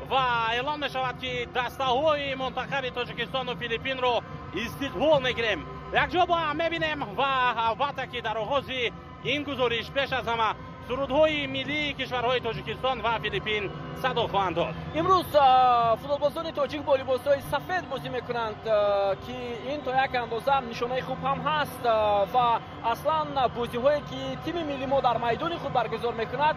Ва эълон мешавад, ки дастаҳои мунтахаби Тоҷикистону Филиппинро истиқбол мегирем. Якҷо бо ҳам мебинем ва албатта, ки дар оғози ин гузориш пеш аз ҳама сурудҳои миллии кишварҳои Тоҷикистон ва Филиппин садо хоҳанд дод. Имрӯз футболбозони тоҷик бо либосҳои сафед бозӣ мекунанд, ки ин то як андоза нишонаи хуб ҳам ҳаст. Ва аслан бозиҳое, ки тими милли мо дар майдони худ баргузор мекунад,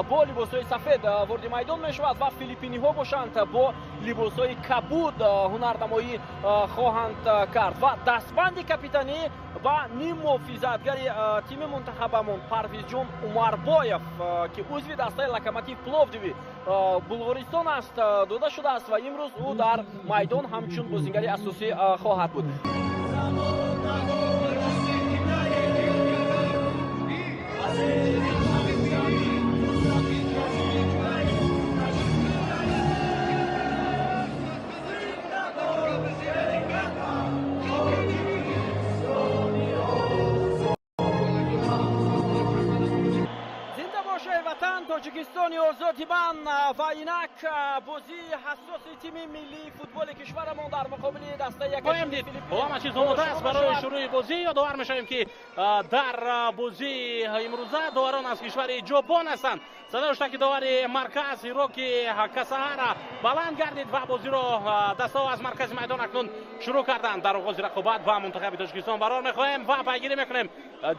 бо либосҳои сафед вориди майдон мешавад ва филиппиниҳо бошанд, бо либосҳои кабуд ҳунарнамоӣ хоҳанд кард. Ва дастбанди капитанӣ ба ниммуҳофизатгари тими мунтахабамон Парвизҷон Умарбоев, ки узви дастаи Локомотив Пловдиви Булғористон аст, дода шудааст ва имрӯз ӯ дар майдон ҳамчун бозингари асосӣ хоҳад буд. Тоҷикистони озоди ман! Ва инак бозии ҳассоси тими миллии футболи кишварамон дар муқобили дастаи Хоҳем дид, ҳама чиз омода аст барои шурӯи бозӣ. Ёдовар мешавем, ки дар бозии имрӯза доварон аз кишвари Ҷопон ҳастанд. Садои ҳуштаки довари марказ Ҳироки Касаҳара баланд гардид ва бозиро дастаҳо аз маркази майдон акнун шурӯъ карданд. Дар оғози рақобат ба мунтахаби Тоҷикистон барор мехоҳем ва пайгирӣ мекунем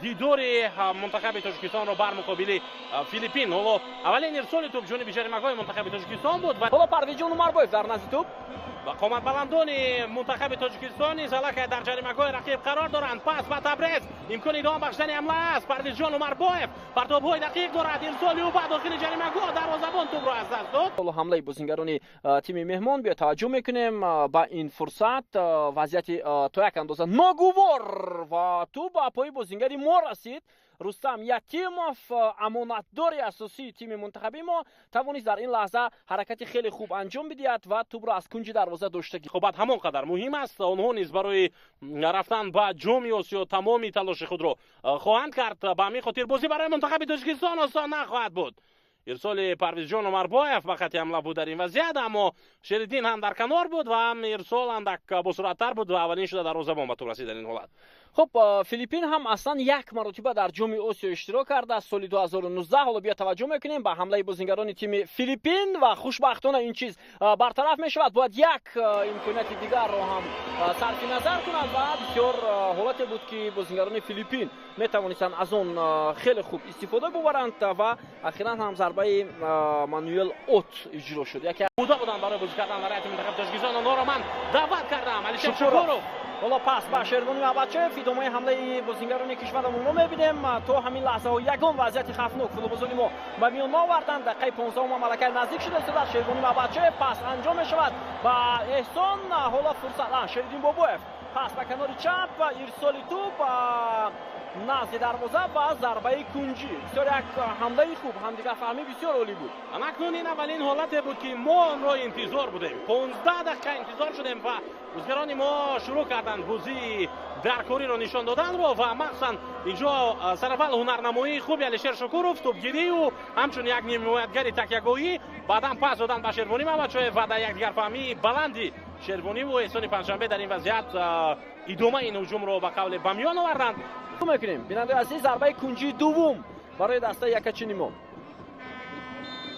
дидори мунтахаби Тоҷикистонро бар муқобили Филиппин. Ҳоло аввалин ирсоли тӯб ҷониби ҷаримагоҳи мунтахаби Тоҷикистон буд. Ҳоло Парвизҷон Умарбоев дар назди тӯб. Ва қоматбаландони мунтахаби Тоҷикистон низ аллакай дар ҷаримагоҳи рақиб қарор доранд. Пас ба Табрез, имкони идома бахшидани ҳамла аст. Парвизҷон Умарбоев партобҳои дақиқ дорад. Ирсоли ӯ ба дохили ҷаримагоҳ, дарвозабон тӯбро аз даст дод. Ҳоло ҳамлаи бозингарони тими меҳмон. Биё, таваҷҷӯҳ мекунем ба ин фурсат. Вазъияти то як андоза ногувор ва тӯб ба пои бозингари мо расид. Рустам Ятимов, амонатдори асосии тими мунтахаби мо, тавонист дар ин лаҳза ҳаракати хеле хуб анҷом бидиҳад ва тӯбро аз кунҷи дарвоза дошта. Рақобат ҳамон қадар муҳим аст. Онҳо низ барои рафтан ба Ҷоми Осиё тамоми талоши худро хоҳанд кард. Ба ҳамин хотир бозӣ барои мунтахаби Тоҷикистон осон нахоҳад буд. Ирсоли Парвизҷон Умарбоев ба хати ҳамла буд дар ин вазъият, аммо Шериддин ҳам дар канор буд ва ҳам ирсол андак босуръаттар буд ва аввалин шуда дарвозабон ба тӯб расид дар ин ҳолат. Хуб, Филиппин ҳам аслан як маротиба дар Ҷоми Осиё иштирок кардааст, соли 2019. Ҳоло биё, таваҷҷӯҳ мекунем ба ҳамлаи бозингарони тими Филиппин ва хушбахтона ин чиз бартараф мешавад. Бояд як имконияти дигарро ҳам сарфи назар кунанд ва бисёр ҳолате буд, ки бозингарони Филиппин метавонистанд аз он хеле хуб истифода бубаранд ва ахиран ҳам зарбаи Мануэл От иҷро шуд. Яке буда буданд барои бозӣ кардан дар ҳайати мунтахаби Тоҷикистон. Онҳоро ман даъват кардам. Алишер Шукуров. Ҳоло пас ба Шервони Мабадчоев. Идомаи ҳамлаи бозингарони кишварамонро мебинем. То ҳамин лаҳзаҳо ягон вазъияти хавфнок футболбозони мо ба миён наоварданд. Дақиқаи 15-ум аллакай наздик шуда истодааст. Шервони Мабадчоев, пас анҷом мешавад ба Эҳсон. Ҳоло фурсат, Шериддин Бобоев, пас ба канори чап, ирсоли тӯб назди дарвоза ва зарбаи кунҷӣ. Бисёр як ҳамлаи хуб, ҳамдигарфаҳмӣ бисёр олӣ буд. Анакнун ин аввалин ҳолате буд, ки мо онро интизор будем. 15 дақиқа интизор шудем ва бозигарони мо шурӯъ карданд бозии даркориро нишон доданро. Ва махсусан инҷо сараввал ҳунарнамоии хуби Алишер Шукуров, тӯбгирию ҳамчун як нимҳимоятгари такягоҳӣ, баъдан пас додан ба Шервонӣ Мамадшоев ва дар якдигарфаҳмии баланди Шервониву Эҳсони Панҷшанбе дар ин вазъият идомаи ин ҳуҷумро ба қавле ба миён оварданд. Мекунем, бинандаи азиз, зарбаи кунҷии дуввум барои дастаи якачини мо.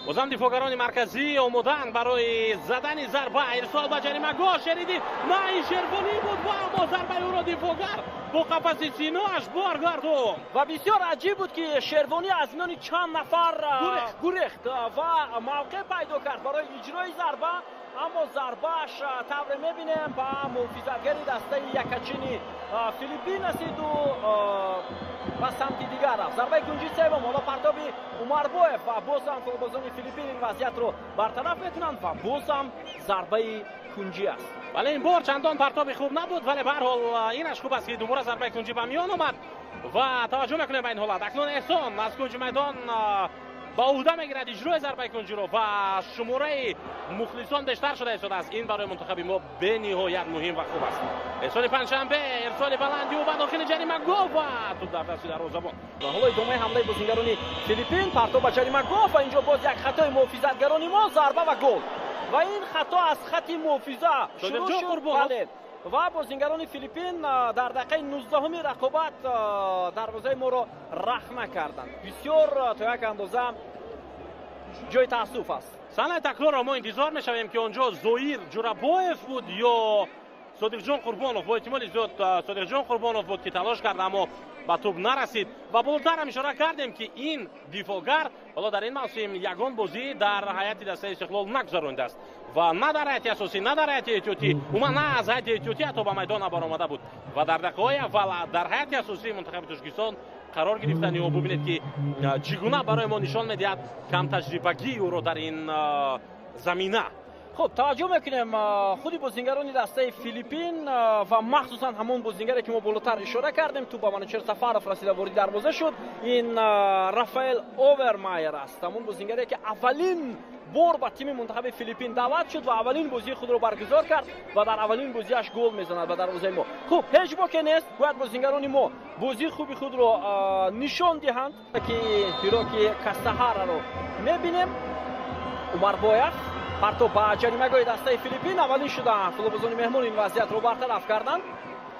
Бозам дифоъгарони марказӣ омодаанд барои задани зарба. Ирсол ба ҷаримагоҳ, Шеридин, на, ин Шервонӣ буд ва аммо зарбаи ӯро дифоъгар бо қафаси синоаш баргардонд. Ва бисёр аҷиб буд, ки Шервонӣ аз миёни чанд нафар гурехт ва мавқеъ пайдо кард барои иҷрои зарба, аммо зарбааш, тавре мебинем, ба муҳофизатгари дастаи якачини Филиппин расиду ба самти дигар рафт. Зарбаи кунҷи севум. Ҳоло партоби Умарбоев ва боз ҳам футболбозони Филиппин ин вазъиятро бартараф мекунанд ва боз ҳам зарбаи кунҷӣ аст. Вале ин бор чандон партоби хуб набуд, вале ба ҳар ҳол инаш хуб аст, ки дубора зарбаи кунҷӣ ба миён омад. Ва таваҷҷӯҳ мекунем ба ин ҳолат. Акнун Эҳсон аз кунҷи майдон ба ӯҳда мегирад иҷрои зарбаи кунҷиро ва шумораи мухлисон бештар шуда истодааст. Ин барои мунтахаби мо бениҳоят муҳим ва хуб аст. Эҳсони Панҷшанбе, ирсоли баланди ӯ ба дохили ҷаримагоҳ ва тӯб дар дасти дарвозабон. Ва ҳоло идомаи ҳамлаи бозингарони Филиппин, партоб ба ҷаримагоҳ ва инҷо боз як хатои муҳофизатгарони мо, зарба ва гол. Ва ин хато аз хати муҳофиза шурӯъ шуд. Бале, ва бозингарони Филиппин дар дақиқаи 19-уми рақобат дарвозаи моро рахна карданд. Бисёр то як андоза ҷои таассуф аст. Саҳнаи такрорро мо интизор мешавем, ки он ҷо Зоир Ҷурабоев буд ё Содиқҷон Қурбонов. Бо эҳтимоли зиёд Содиқҷон Қурбонов буд, ки талош кард, аммо ба тӯб нарасид. Ва болотар ҳам ишора кардем, ки ин дифоъгар ҳоло дар ин мавсим ягон бозӣ дар ҳайати дастаи Истиқлол нагузаронидааст ва на дар ҳайати асосӣ, на дар ҳайати эҳтиётӣ, умуман на аз ҳайати эҳтиётӣ ҳатто ба майдон набаромада буд. Ва дар дақиқаҳои аввал дар ҳайати асосии мунтахаби Тоҷикистон қарор гирифтани ӯ, бубинед, ки чӣ гуна барои мо нишон медиҳад камтаҷрибагии ӯро дар ин замина. Хуб, таваҷҷӯҳ мекунем, худи бозингарони дастаи Филиппин ва махсусан ҳамон бозингаре, ки мо болотар ишора кардем, тӯб ба Манучер Сафаров расида вориди дарвоза шуд. Ин Рафаэл Овермайер аст, ҳамон бозингаре, ки аввалин бор ба тими мунтахаби Филиппин даъват шуд ва аввалин бозии худро баргузор кард ва дар аввалин бозиаш гол мезанад ба дарвозаи мо. Хуб, ҳеҷ боке нест, бояд бозингарони мо бозии хуби худро нишон диҳанд, ки Ҳироки Касаҳараро мебинем. Умарбоев партоб ба ҷаримагоҳи дастаи Филиппин. Аввалин шуда футболбозони меҳмон ин вазъиятро бартараф карданд.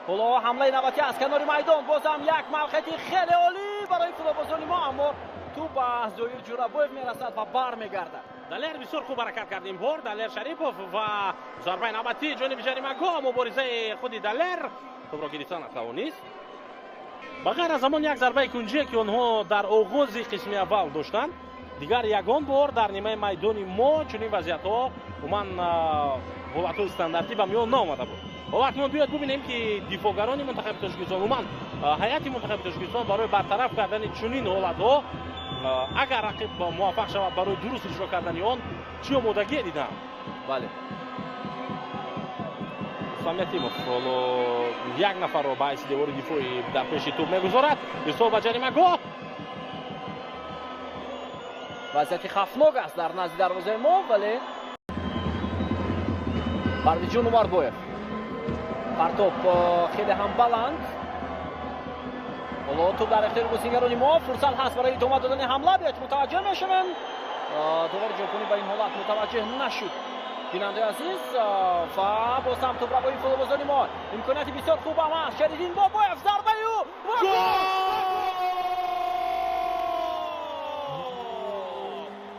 Ҳоло ҳамлаи навбатӣ аз канори майдон, боз ҳам як мавқеияти хеле олӣ барои футболбозони мо, аммо тӯб ба Зоир Ҷурабоев мерасад ва бармегардад. Далер бисёр хуб ҳаракат кард ин бор, Далер Шарипов, ва зарбаи навбатӣ ҷониби ҷаримагоҳ, муборизаи худи Далер тӯбро гирифта натавонист. Ба ғайр аз ҳамон як зарбаи кунҷие, ки онҳо дар оғози қисми аввал доштанд, дигар ягон бор дар нимаи майдони мо чунин вазъиятҳо, умуман ҳолатҳои стандартӣ ба миён наомада буд. Ҳоло акнун биёед бубинем, ки дифоъгарони мунтахаби Тоҷикистон, умуман ҳайати мунтахаби Тоҷикистон барои бартараф кардани чунин ҳолатҳо, агар рақиб муваффақ шавад барои дуруст иҷро кардани он, чӣ омодагие диданд? Бале, Рустам Ятимов ҳоло як нафарро ба ҳайси девори дифоӣ дар пеши тӯб мегузорад. Ирсол ба ҷаримагоҳ. Вазъияти хавфнок аст дар назди дарвозаи мо, вале Парвизҷон Умарбоев, партоб хеле ҳам баланд. Ҳоло тӯб дар ихтиёри бозингарони мо, фурсат ҳаст барои идома додани ҳамла. Биёед мутаваҷҷӯҳ мешавем, довари ҷопонӣ ба ин ҳолат мутаваҷҷӯҳ нашуд. Бинандаи азиз, ва боз ҳам тӯбрабои футболбозони мо, имконияти бисёр хуб ҳам аст. Шериддин Бобоев, зарбаи ӯ ва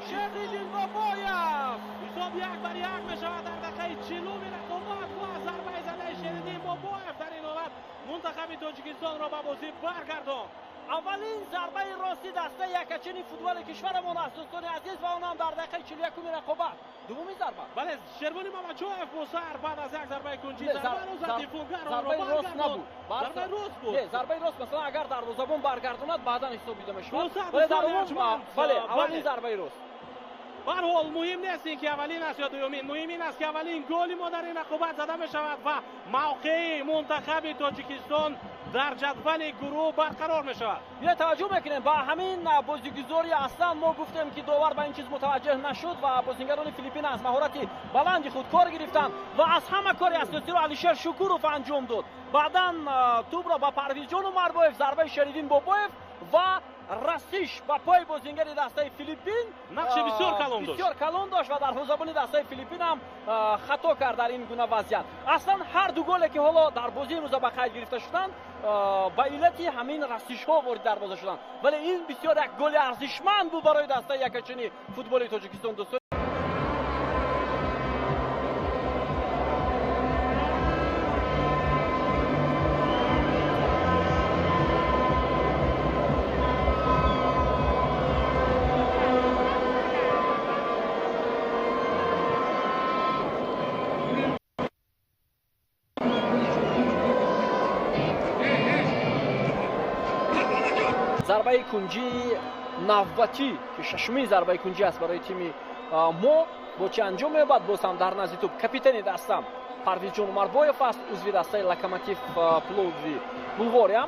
Шериддин Бобоев! Ҳисоб 1-1 мешавад дар дақиқаи 40-уми рақобат ва зарбаи задаи Шериддин Бобоев дар ин ҳолат мунтахаби Тоҷикистонро ба бозӣ баргардонд. Аввалин зарбаи рости дастаи якачини футболи кишварамон аст, дӯстони азиз, ва он ҳам дар дақиқаи 41-уми рақобат. Дуввумин зарба. Бале, Шервони Мамаҷоев бо сар баъд аз як зарбаи кунҷӣ зарбаро зад, дифоъгар онро зарбаи рост набуд. Зарбаи рост буд. Не, зарбаи рост масалан агар дарвозабон баргардонад, баъдан ҳисоб дида мешавад. Вале дар умум, бале, аввалин зарбаи рост. Ба ҳар ҳол муҳим нест ин ки аввалин аст ё дуюмин, муҳим ин аст, ки аввалин голи мо дар ин рақобат зада мешавад ва мавқеи мунтахаби Тоҷикистон дар ҷадвали гурӯҳ барқарор мешавад. Биё таваҷҷӯҳ мекунем ба ҳамин бозигузорӣ. Аслан мо гуфтем, ки довар ба ин чиз мутаваҷҷӯҳ нашуд ва бозингарони Филиппин аз маҳорати баланди худ кор гирифтанд ва аз ҳама кори асосиро Алишер Шукуров анҷом дод. Баъдан тӯбро ба Парвизҷон Умарбоев, зарбаи Шериддин Бобоев ва расиш ба пои бозингари дастаи Филиппин нақши бисёр калон дошт. Бисёр калон дошт ва дарвозабони дастаи Филиппин ҳам хато кард дар ин гуна вазъият. Аслан ҳар ду голе, ки ҳоло дар бозии имрӯза ба қайд гирифта шуданд, ба иллати ҳамин расишҳо ворид дарвоза шуданд. Вале ин бисёр як голи арзишманд буд барои дастаи якачини футболи Тоҷикистон, дӯстон. Зарбаи кунҷии навбатӣ, ки шашумин зарбаи кунҷӣ аст барои тими мо, бо чӣ анҷом меёбад? Боз ҳам дар назди тӯб капитани даста Парвизҷон Умарбоев аст, узви дастаи Локомотив Пловдиви Булғория.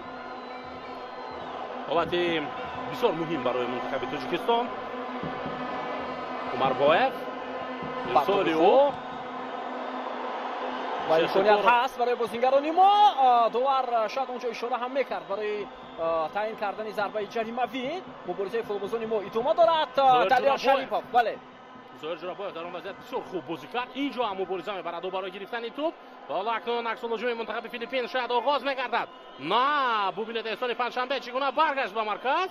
Ҳолати бисёр муҳим барои мунтахаби Тоҷикистон. Умарбоев, ирсоли ӯ ва имконият ҳаст барои бозингарони мо. Довар шояд онҷо ишора ҳам мекард барои таъин кардани зарбаи ҷаримавӣ. Муборизаи футболбозони мо идома дорад. Далер Шарипов, бале, Зоир Ҷурабоев дар он вазъият бисёр хуб бозӣ кард. Инҷо ҳам мубориза мебарад ӯ барои гирифтани тӯп. Ва ҳоло акнун аксулҳуҷуми мунтахаби Филиппин шояд оғоз мегардад. На, бубинед Эҳсони Панҷшанбе чӣ гуна баргашт ба марказ.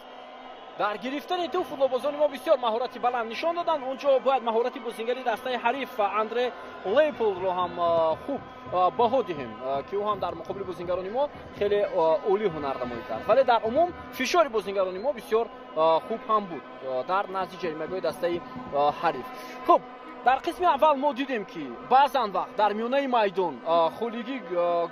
Дар гирифтани тӯп футболбозони мо бисёр маҳорати баланд нишон доданд. Онҷо бояд маҳорати бозингари дастаи ҳариф Андре Лейполро ҳам хуб баҳо диҳем, ки ӯ ҳам дар муқобили бозингарони мо хеле олӣ ҳунарнамоӣ кард. Вале дар умум фишори бозингарони мо бисёр хуб ҳам буд дар назди ҷаримагоҳи дастаи ҳариф. Хуб, дар қисми аввал мо дидем, ки баъзан вақт дар миёнаи майдон холигӣ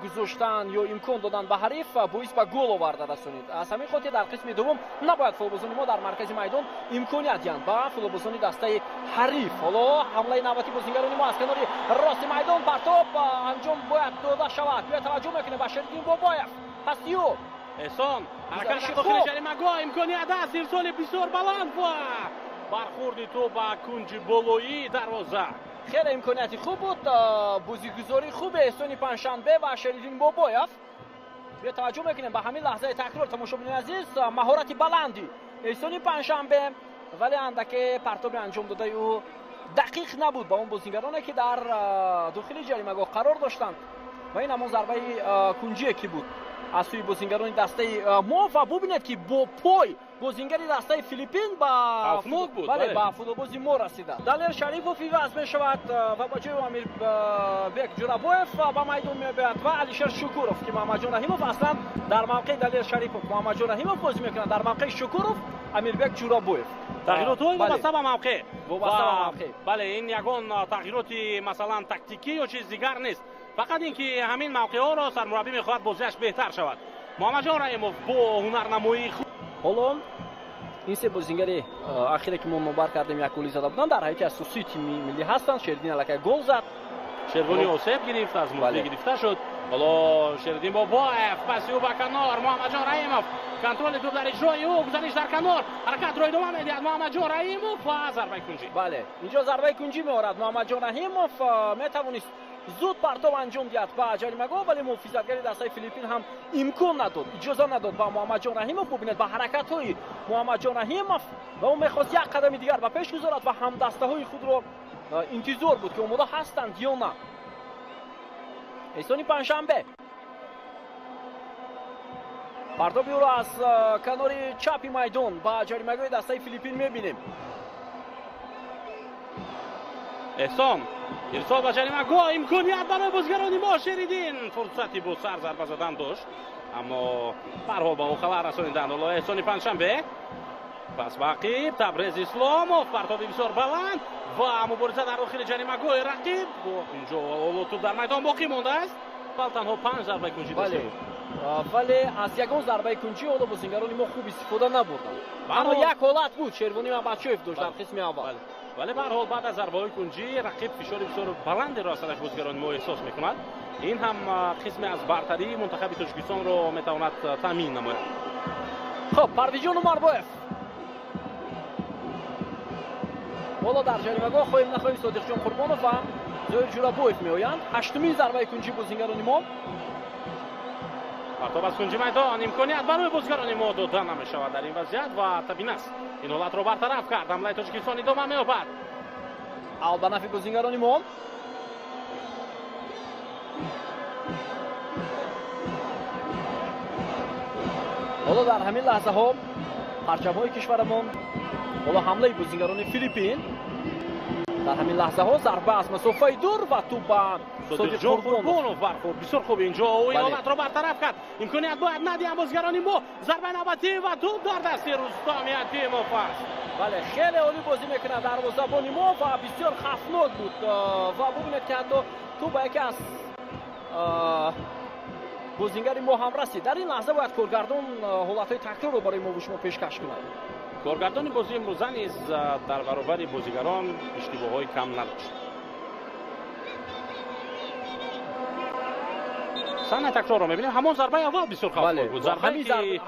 гузоштан ё имкон додан ба ҳариф боис ба гол оварда расонид. Аз ҳамин хотир дар қисми дуввум набояд футболбозони мо дар маркази майдон имконият диҳанд ба футболбозони дастаи ҳариф. Ҳоло ҳамлаи навбатии бозингарони мо аз канори рости майдон, партоб анҷом бояд дода шавад. Биё таваҷҷӯҳ мекунем ба Шериддин Бобоев. Пасию Эҳсон ҳаракат дар дохили ҷаримагоҳ, имконият аст, ирсоли бисёр баланд ва бархӯрди тӯп ба кунҷи болоии дарвоза. Хеле имконияти хуб буд, бозигузории хуби Эҳсони Панҷшанбе ва Шериддин Бобоев. Биё таваҷҷӯҳ мекунем ба ҳамин лаҳзаи такрор, тамошобинони азиз, маҳорати баланди Эҳсони Панҷшанбе, вале андаке партоби анҷом додаи ӯ дақиқ набуд ба он бозингароне, ки дар дохили ҷаримагоҳ қарор доштанд. Ва ин ҳамон зарбаи кунҷие ки буд аз сӯи бозингарони дастаи мо. Ва бубинед, ки бо пой бозингари дастаи Филиппин ба хавфнок буд, бале, ба футболбози мо расида. Далер Шарипов иваз мешавад ва ба ҷои Амирбек Ҷурабоев ба майдон меояд ва Алишер Шукуров, ки Муҳаммадҷон Раҳимов аслан дар мавқеи Далер Шарипов Муҳаммадҷон Раҳимов бозӣ мекунад, дар мавқеи Шукуров Амирбек Ҷурабоев. Тағйиротҳои вобаста ба мавқеъ. Вобаста ба мавқеъ. Бале, ин ягон тағйироти масалан тактикӣ ё чиз дигар нест. Фақат ин ки ҳамин мавқеъҳоро сармураббӣ мехоҳад бозиаш беҳтар шавад. Муҳаммадҷон Раҳимов бо ҳунарнамоии хуб. Ҳоло ин се бозингари ахире, ки мо номбар кардем, як голи зада буданд, дар ҳайати асосии тими миллӣ ҳастанд. Шериддин аллакай гол зад. Шервони осеб гирифт, аз музди гирифта шуд. Ҳоло Шериддин Бобоев паси ӯ ба канор, Муҳаммадҷон Раҳимов контроли тӯп дар иҷрои ӯ, гузариш дар канор, ҳаракатро идома медиҳад Муҳаммадҷон Раҳимов ва зарбаи кунҷӣ. Бале, инҷо зарбаи кунҷӣ меорад Муҳаммадҷон Раҳимов. Метавонист зуд партоб анҷом диҳад ба ҷаримагоҳ, вале муҳофизатгари дастаи Филиппин ҳам имкон надод, иҷоза надод ба Муҳаммадҷон Раҳимов. Бубинед ба ҳаракатҳои Муҳаммадҷон Раҳимов, ва ӯ мехост як қадами дигар ба пеш гузорад ва ҳамдастаҳои худро интизор буд, ки омода ҳастанд ё на. Эҳсони Панҷшанбе партоби ӯро аз канори чапи майдон ба ҷаримагоҳи дастаи Филиппин мебинем. Эҳсон ирсол ба ҷаримагоҳ, имконият барои бозигарони мо. Шериддин фурсати бо сар зарба задан дошт, аммо барҳол ба ӯ халал расониданд. Ҳоло Эҳсони Панҷшанбе пас ба ақиб, Табрез Исломов, партоби бисёр баланд ва мубориза дар дохили ҷаримагоҳи рақиб. Инҷо ҳоло тӯп дар майдон боқӣ мондааст, бал танҳо 5 зарбаи кунҷӣ дошта буд. Вале аз ягон зарбаи кунҷӣ ҳоло бозингарони мо хуб истифода набурданд. Аммо як ҳолат буд, Шервони Мамадшоев дошт дар қисми аввал. Вале ба ҳар ҳол баъд аз зарбаҳои кунҷӣ рақиб фишори бисёр баландеро аз тарафи бозигарони мо эҳсос мекунад. Ин ҳам қисме аз бартарии мунтахаби Тоҷикистонро метавонад таъмин намояд. Хуб, Парвизҷон Умарбоев ҳоло дар ҷаримагоҳ хоҳем нахоҳем Содиқҷон Қурбонов ва Зоир Ҷурабоев меоянд. Ҳаштумин зарбаи кунҷӣ бозингарони мо. Партоб аз кунҷи майдон, имконият барои бозигарони мо дода намешавад дар ин вазъият ва Табинас ин ҳолатро бартараф кард. Ҳамлаи Тоҷикистон идома меёбад. Аут ба нафи бозингарони мо. Ҳоло дар ҳамин лаҳзаҳо парчамҳои кишварамон, ҳоло ҳамлаи бозингарони Филиппин дар ҳамин лаҳзаҳо, зарба аз масофаи дур ва тӯп ба Содиқҷон Қурбонов бархӯрд. Бисёр хуб инҷо ӯ ин ҳолатро бартараф кард. Имконият бояд надиҳам бозигарони мо. Зарбаи навбатӣ ва тӯп дар дасти Рустам Ятимов аст. Бале, хеле олӣ бозӣ мекунад дарвозабони мо ва бисёр хавфнок буд. Ва бубинед, ки ҳатто тӯп ба яке аз бозингари мо ҳам расид. Дар ин лаҳза бояд коргардон ҳолатҳои такрорро барои мо шумо пешкаш кунад. Коргардони бозии имрӯза низ дар баробари бозигарон иштибоҳҳои кам надошт. Саҳнаи такрорро мебинем. Ҳамон зарбаи аввал бисёр хавфнок буд. Зарбае ки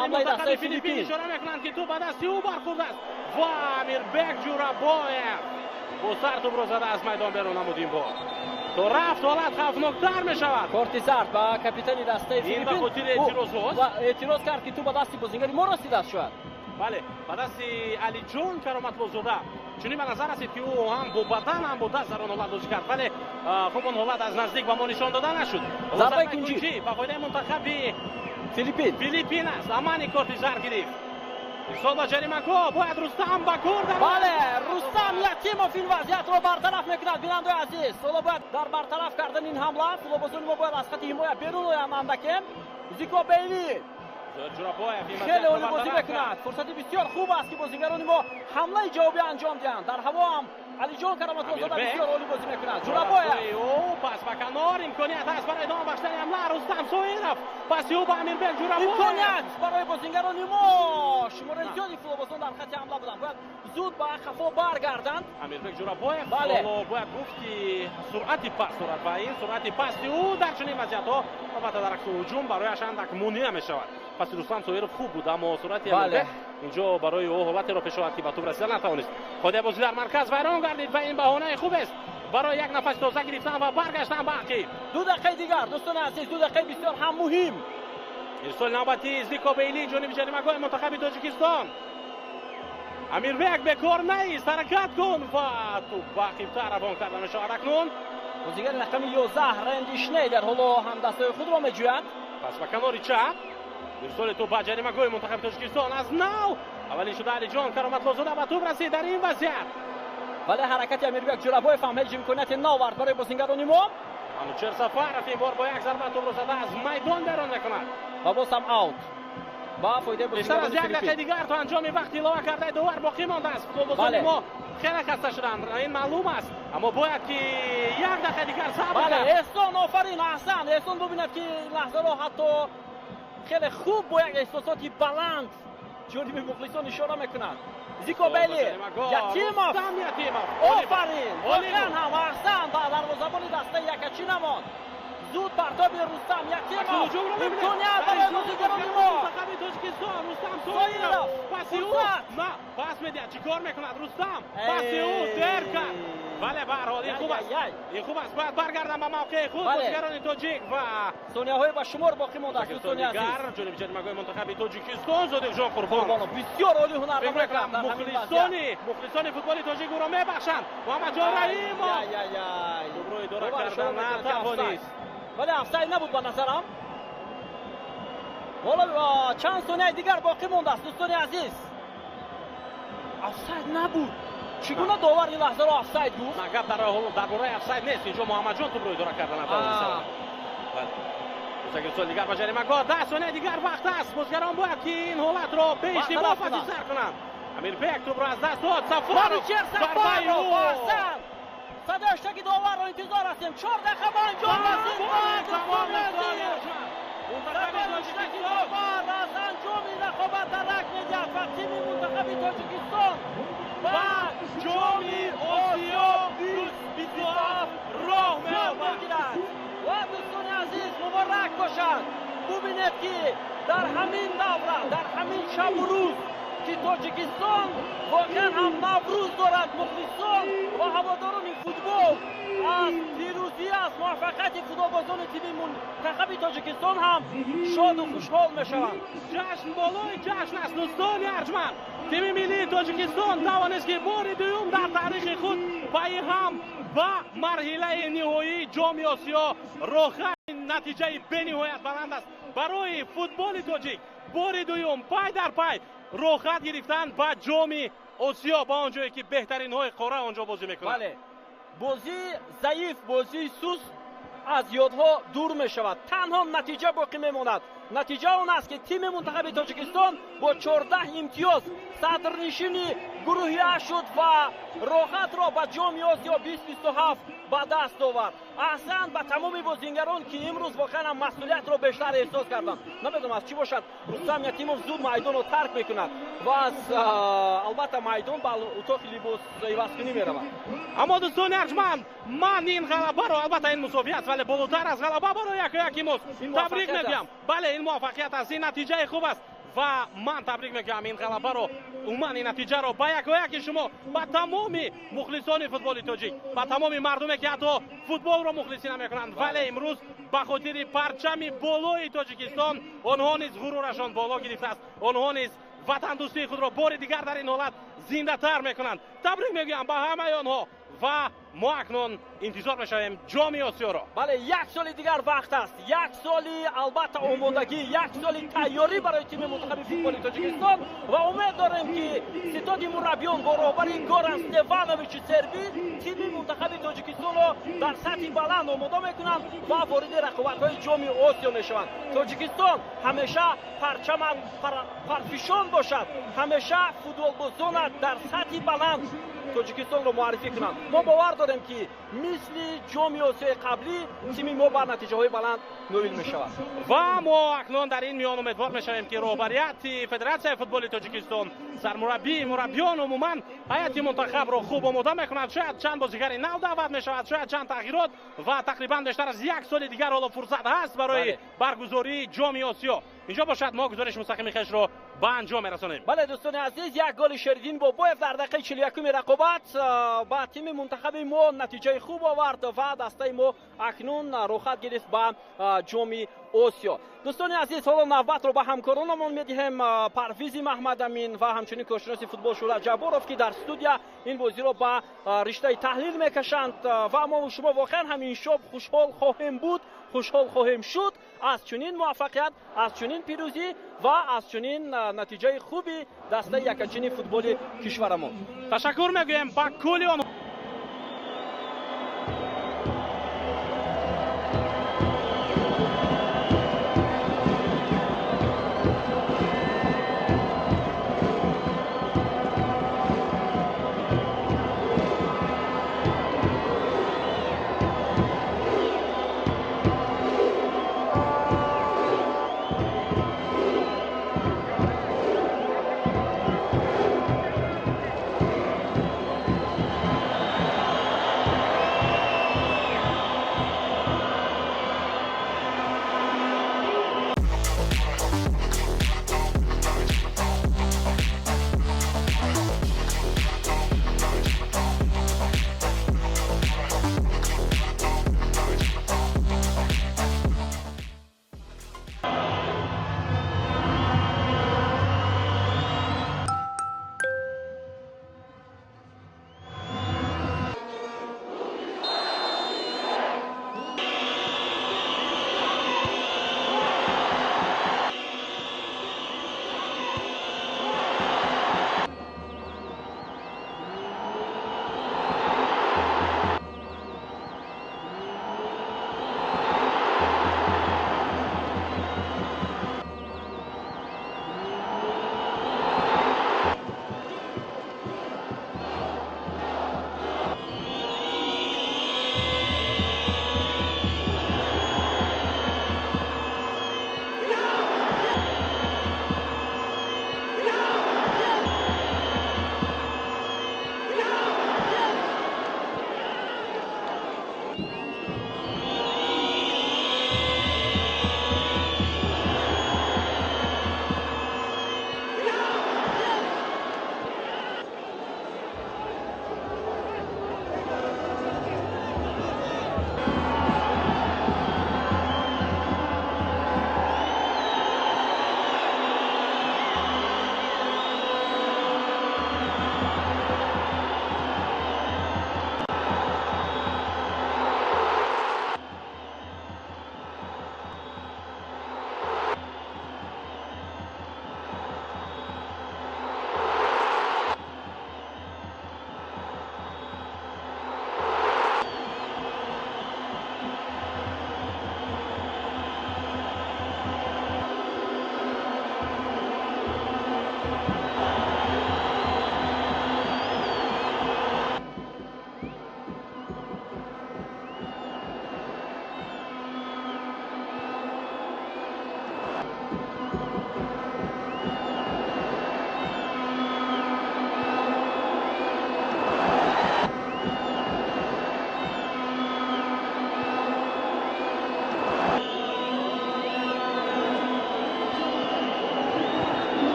ҳамлаи дастаи Филиппин ишора мекунанд, ки тӯп ба дасти ӯ бархӯрдааст ва Амирбек Ҷурабоев бо сар тӯпро зада аз майдон берун намуд. Ин бор то рафт ҳолат хавфноктар мешавад. Корти зард ба капитани дастаи Филиппин. Ин ба хотири эътирозҳост. Ва эътироз кард, ки тӯп ба дасти бозингари мо расидааст шояд. Бале, ба дасти Алиҷон Кароматлозода, Чунин ба назар расид, ки ӯ ҳам бо бадан, ҳам бо даст дар он ҳолат бозӣ кард, вале хуб, он ҳолат аз наздик ба мо нишон дода нашуд. Зарбаи кунҷӣ ба фоидаи мунтахаби Филиппин. Филиппин аст. Амани корти зар гирифт. Ирсол ба ҷаримагоҳ, бояд Рустам ба гол дар. Бале, Рустам Ятимов ин вазъиятро бартараф мекунад. Бинандаи азиз, ҳоло бояд дар бартараф кардани ин ҳамла футболбозони мо бояд аз хати ҳимоя берун оянд андаке. Зико Бейли хеле олӣ бозӣ мекунад. Фурсати бисёр хуб аст, ки бозигарони мо ҳамлаи ҷавобӣ анҷом диҳанд. Дар ҳаво ҳам Алиҷон Кароматлозода бисёр олӣ бозӣ мекунад. Ҷурабоев пас ба канор, имконият аст барои идома бахшидани ҳамла. Рустам Соиров, паси ӯ ба Амирбек Ҷурабоев. Имконият барои бозигарони мо. Шумораи зиёди футболбозон дар хати ҳамла буданд, бояд зуд ба қафо баргарданд. Амирбек Ҷурабоев ҳоло бояд гуфт, ки суръати пас дорад ва ин суръати пасти ӯ дар чунин вазъиятҳо, албатта, дар акси ҳуҷум барояш андак монеа мешавад. Паси Рустам Соиров хуб буд, аммо суръати Амирбек инҷо барои ӯ ҳолатеро пеш овард, ки ба тӯб расида натавонист. Қоидаи бозӣ дар марказ вайрон гардид ва ин баҳонаи хубест барои як нафаси тоза гирифтан ва баргаштан ба ақиб. 2 дақиқаи дигар, дӯстони азиз, 2 дақиқаи бисёр ҳам муҳим. Ирсоли навбатии Зико Бейли ҷониби ҷаримагоҳи мунтахаби Тоҷикистон. Амирбек, бекор наист, ҳаракат кун ва тӯб ба ақибтар равон карда мешавад акнун. Бозигари рақами 11 Ренди Шнейдер ҳоло ҳамдастҳои худро меҷӯяд. Пас ба канори чап, ирсоли тӯб ба ҷаримагоҳи мунтахаби Тоҷикистон. Аз нав аввалин шуда Алиҷон Кароматлозода ба тӯб расид дар ин вазъият. Вале ҳаракати Амирбек Ҷурабоев ҳам ҳеҷ имконияте наовард барои бозингарони мо. Манучер Сафаров ин бор бо як зарба тӯбро зада аз майдон берун мекунад. Ва боз ҳам аут ба фоидаи Бештар аз як дақиқаи дигар то анҷоми вақти илова кардаи довар боқӣ мондааст. Футболбозони мо хеле хаста шуданд, ин маълум аст, аммо бояд ки як дақиқаи дигар сабр. Бале, Эҳсон, офарин, аҳсан, Эҳсон. Бубинад, ки лаҳзаро ҳатто хеле хуб бо як эҳсосоти баланд ҷониби мухлисон ишора мекунад. Зико Бейли, Ятимов, офарин, воқеан ҳам аҳсан, ба дарвозабони дастаи якачи намонд. Зуд партоби Рустам Ятимов, имконият барои бозигарони мо. Тоҷикистон, Рустам Соиров, паси ӯ на пас медиҳад. Чӣ кор мекунад Рустам? Паси ӯ дер кард, вале ба ҳар ҳол ин хуб аст, ин хуб аст. Бояд баргардам ба мавқеи худ бозигарони тоҷик ва сонияҳои ба шумор боқӣ мондааст, дӯстони азиз. Ҷониби ҷаримагоҳи мунтахаби Тоҷикистон Зодиқҷон Қурбонов. Бисёр олӣ ҳунар. Мухлисони футболи тоҷик ӯро мебахшанд. Муҳаммадҷон Раҳимов тӯбро идора карда натавонист. Вале офсайд набуд ба назарам. Ҳоло чанд сонияи дигар боқӣ мондааст, дӯстони азиз. Офсайд набуд, чӣ гуна довар ин лаҳзаро офсайд гуфт? На, гап дар бораи офсайд нест. Инҷо Муҳаммадҷон тӯбро идора карда натавонист. Ирсол дигар ба ҷаримагоҳ, 10 сония дигар вақт аст. Бозигарон бояд ки ин ҳолатро беиштибоҳ паси сар кунанд. Амирбек тӯбро аз даст дод. Сафаров. Садои штаки доварро интизор ҳастем. 4 дақиқа ба анҷом расид. Штаки довар аз анҷоми рақобат дарак медиҳад ва тими мунтахаби Тоҷикистон ба Ҷоми Осиё 27 роҳ мегирад. Ва дӯстони азиз, муборак бошад. Бубинед, ки дар ҳамин давра, дар ҳамин шабу рӯз, ки Тоҷикистон воқеан ҳам Наврӯз дорад, мухлисон ва ҳаводорони футбол аз пирӯзӣ, аз муваффақияти футболбозони тими мунтахаби Тоҷикистон ҳам шоду хушҳол мешаванд. Ҷашн болои ҷашн аст, дӯстони арҷманд. Тими миллии Тоҷикистон тавонист, ки бори дуюм дар таърихи худ пайи ҳам ба марҳилаи ниҳоии Ҷоми Осиё роҳ. Натиҷаи бениҳоят баланд аст барои футболи тоҷик, бори дуюм пай дар пай роҳхат гирифтан ба Ҷоми Осиё, ба он ҷое ки беҳтаринҳои қора он ҷо бозӣ мекунанд. Бале, бозии заиф, бозии суст аз ёдҳо дур мешавад, танҳо натиҷа боқӣ мемонад. Натиҷа он аст, ки тими мунтахаби Тоҷикистон бо 14 имтиёз садрнишини гурӯҳи А шуд ва роҳатро ба Ҷоми Осиё 2027 ба даст овард. Аҳсан ба тамоми бозингарон, ки имрӯз воқеан ҳам масъулиятро бештар эҳсос карданд. Намедонам, аз чӣ бошад, Рустам Ятимов зуд майдонро тарк мекунад ва аз, албатта, майдон ба утоқи либосивазкунӣ меравад. Аммо, дӯстони арҷманд, ман ин ғалабаро, албатта, ин мусовӣ аст, вале болотар аз ғалаба барои якояки мост, табрик мегӯям. Бале, ин муваффақият аст, ин натиҷаи хуб аст ва ман табрик мегӯям ин ғалабаро, умуман ин натиҷаро ба якояки шумо, ба тамоми мухлисони футболи тоҷик, ба тамоми мардуме, ки ҳатто футболро мухлисӣ намекунанд, вале имрӯз ба хотири парчами болои Тоҷикистон онҳо низ ғурурашон боло гирифтааст, онҳо низ Ватандӯстии худро бори дигар дар ин ҳолат зиндатар мекунанд. Табрик мегӯям ба ҳамаи онҳо ва мо акнун интизор мешавем Ҷоми Осиёро. Бале, як соли дигар вақт аст, як соли албатта омодагӣ, як соли тайёрӣ барои тими мунтахаби футболи Тоҷикистон ва умед дорем, ки ситоди мураббиён бо роҳбари Горан Стевановичи сербӣ тими мунтахаби Тоҷикистонро дар сатҳи баланд омода мекунанд ва вориди рақобатҳои Ҷоми Осиё мешаванд. Тоҷикистон, ҳамеша парчамат парфишон бошад, ҳамеша футболбозонат дар сатҳи баланд Тоҷикистонро муаррифӣ кунанд. Мо бовар дорем, ки мисли Ҷоми Осиёи қаблӣ тими мо бар натиҷаҳои баланд ноил мешавад. Ва мо акнун дар ин миён умедвор мешавем, ки роҳбарияти Федератсияи футболи Тоҷикистон, сармураббӣ, мураббиён, умуман ҳайати мунтахабро хуб омода мекунад. Шояд чанд бозигари нав даъват мешавад, шояд чанд тағйирот ва тақрибан бештар аз як соли дигар ҳоло фурсат ҳаст барои баргузории Ҷоми Осиё. Инҷо бошад, мо гузориши мустақими хешро ба анҷом мерасонем. Бале, дӯстони азиз, як голи Шериддин Бобоев дар дақиқаи 41-уми рақобат ба тими мунтахаби мо натиҷаи хуб овард ва дастаи мо акнун роҳхат гирифт ба Ҷоми Осиё. Дӯстони азиз, ҳоло навбатро ба ҳамкоронамон медиҳем, Парвизи Маҳмадамин ва ҳамчунин коршиноси футбол Шӯҳрат Ҷабборов, ки дар студия ин бозиро ба риштаи таҳлил мекашанд. Ва мо шумо воқеан ҳам ин шаб хушҳол хоҳем буд, хушҳол хоҳем шуд аз чунин муваффақият, аз чунин пирӯзӣ ва аз чунин натиҷаи хуби дастаи якачини футболи кишварамон. Ташаккур мегӯем ба кулли он.